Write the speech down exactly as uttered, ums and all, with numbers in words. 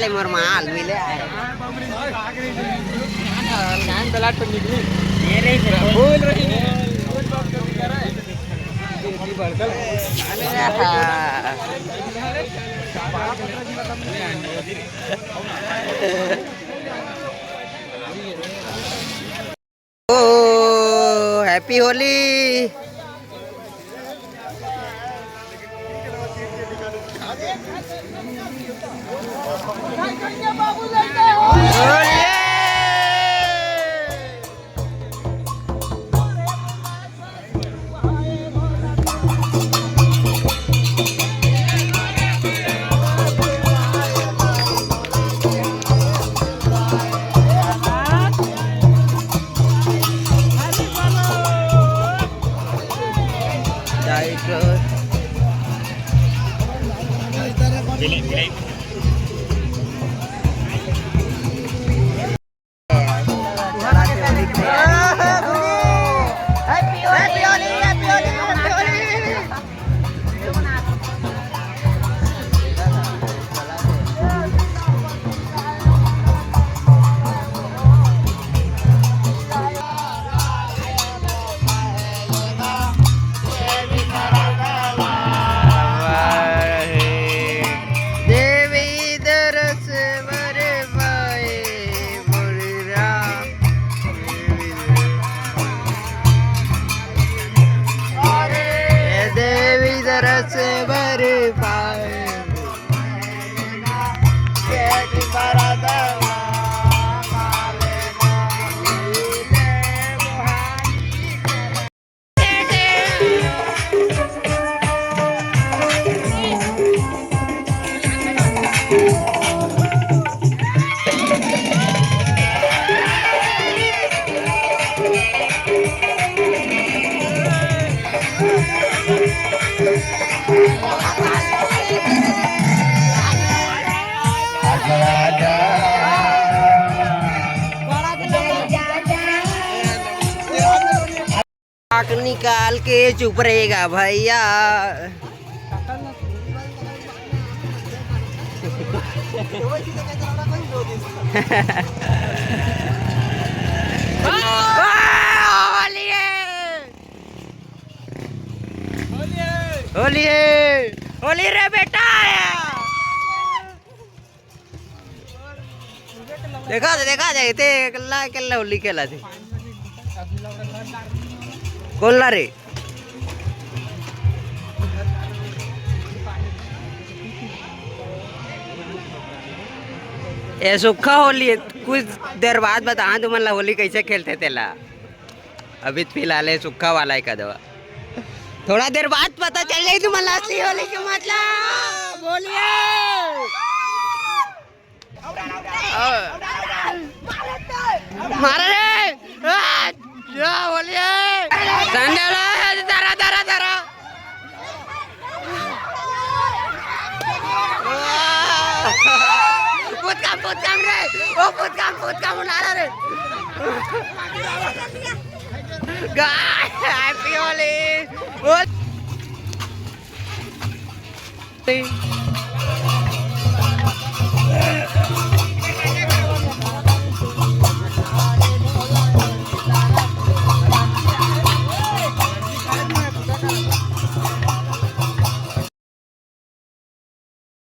मोर माल मिले आए। बोल रही है। ओ, happy होली। देवी दरस बर पाए मोर राम। ए देवी दरस बर पाए। आँख निकाल के चुप रहेगा भैया। होली है। होली है। होली रे बेटा। देखा दे, देखा दे, ते एकला, एकला होली खेला थे। कोन ला रे? ए सुक्खा होली है, कुछ देर बाद बताहा तुमन ला होली कैसे खेलते तेला। अभी तो फिलहाल ये सुक्खा वाला है कदवा। थोड़ा देर बाद पता चल जाई तुमन ला असली होली के मतलब। बोलिए। मारा रे। आ, या बोलिए। संडे ला, दरा, दरा, दरा। पुतकाम, पुतकाम रे। ओ पुतकाम, पुतकाम उलारा रे। गाय, हैप्पी होली। ओ